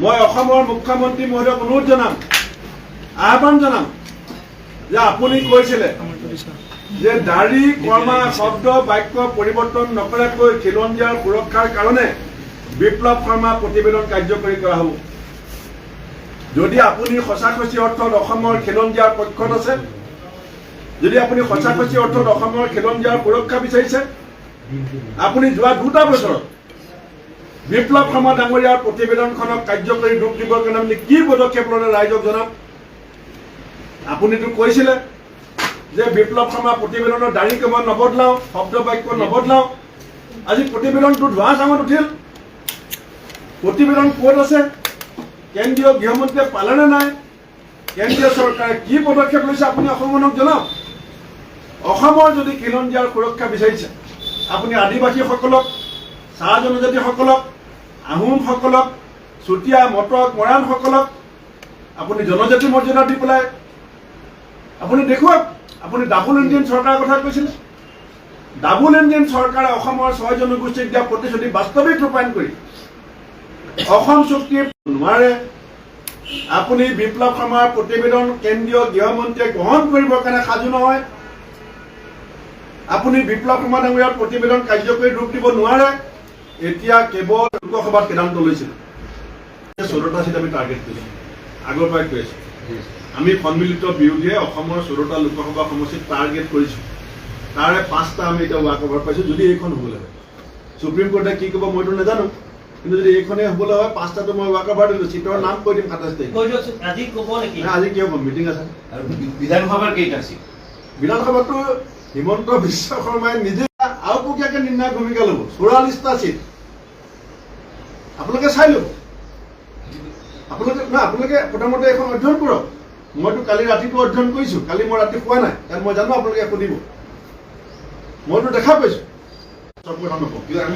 মই অসমৰ মুখ্যমন্ত্ৰী মহোদয়ক অনুৰোধ জনাম, আহ্বান জনাম যে আপুনি কৈছিলে যে দাড়ি কৰ্মা শব্দ বাক্য পৰিৱৰ্তন নকৰাকৈ খিলঞ্জীয়াৰ সুৰক্ষাৰ কাৰণে বিপ্লৱ শৰ্মা প্ৰতিবেদন কাৰ্যকৰী কৰা হ'ব। যদি আপুনি সঁচাসঁচি অৰ্থত অসমৰ খিলঞ্জীয়াৰ পক্ষত আছে, যদি আপুনি সঁচাসঁচি অৰ্থত অসমৰ খিলঞ্জীয়াৰ সুৰক্ষা বিচাৰিছে, আপুনি যোৱা 2টা বছৰত বিপ্লৱ শৰ্মা ডাঙৰীয়াৰ প্ৰতিবেদনখনক কাৰ্যকৰী ৰূপ দিবৰ কাৰণে আপুনি কি পদক্ষেপ ল'লে, ৰাইজক জনাওক। আপুনিতো কৈছিলে যে বিপ্লৱ শৰ্মা প্ৰতিবেদনৰ দাড়ি কমা নবদলাও, শব্দ বাক্য নবদলাও। আজি প্ৰতিবেদনটো ধোঁৱা চাঙত উঠিল। প্ৰতিবেদন ক'ত আছে? কেন্দ্ৰীয় গৃহমন্ত্ৰীয়ে পালেনে নাই? কেন্দ্ৰীয় চৰকাৰে কি পদক্ষেপ লৈছে, আপুনি অসমখনক জনাওক। অসমৰ যদি খিলঞ্জীয়াৰ সুৰক্ষা বিচাৰিছে, আপুনি আদিবাসীসকলক, চাহ জনজাতিসকলক, আহোমসকলক, চুতীয়া, মটক, মৰাণসকলক আপুনি জনজাতি মৰ্যাদা দি পেলাই আপুনি দেখুৱাওক। আপুনি ডাবুল ইঞ্জিন চৰকাৰৰ কথা কৈছিলে। ডাবুল ইঞ্জিন চৰকাৰে অসমৰ ছয় জনগোষ্ঠীক দিয়া প্ৰতিশ্ৰুতি বাস্তৱিক ৰূপায়ণ কৰি অসম চুক্তি নোৱাৰে। আপুনি বিপ্লৱ শৰ্মাৰ প্ৰতিবেদন কেন্দ্ৰীয় গৃহমন্ত্ৰীয়ে গ্ৰহণ কৰিবৰ কাৰণে সাজু নহয়। আপুনি বিপ্লৱ শৰ্মা ডাঙৰীয়াৰ প্ৰতিবেদন কাৰ্যকৰী ৰূপ দিব নোৱাৰে। এতিয়া কেৱল লোকসভাত সিদ্ধান্ত লৈছিল। 14টা চিট আমি টাৰ্গেট কৰিছোঁ, আগৰ পৰাই কৈ আছোঁ। আমি সন্মিলিত বিৰোধীয়ে অসমৰ 14টা লোকসভা সমষ্টিত টাৰ্গেট কৰিছোঁ। তাৰে পাঁচটা আমি এতিয়া ৱাক অভাৰ পাইছোঁ। যদি এইখন হ'বলৈ হয়, সুপ্ৰিম কোৰ্টে কি ক'ব মইতো নাজানো, কিন্তু যদি এইখনেই হ'বলৈ হয়, পাঁচটাটো মই ৱাক অভাৰ দিলোঁ। চিটৰ নাম কৈ দিম 27 তাৰিখে। কৈ দিয়কচোন, আজি ক'ব নেকি? নাই, আজি কিয় ক'ম? মিটিং আছে। আৰু বিধানসভাৰ কেইটা চিট? বিধানসভাতো হিমন্ত বিশ্ব শৰ্মাই নিজে আওপকীয়াকে নিৰ্ণায়ক ভূমিকা ল'ব। 44টা চিট আপোনালোকে চাই ল'ব। আপোনালোকে নহয়, আপোনালোকে প্ৰথমতে এখন অধ্যয়ন কৰক। মইতো কালি ৰাতিটো অধ্যয়ন কৰিছোঁ। কালি মই ৰাতি শুৱা নাই, কাৰণ মই জানো আপোনালোকে সুধিব। মইতো দেখা পাইছোঁ। চব কথা নকওঁ। কিন্তু আমি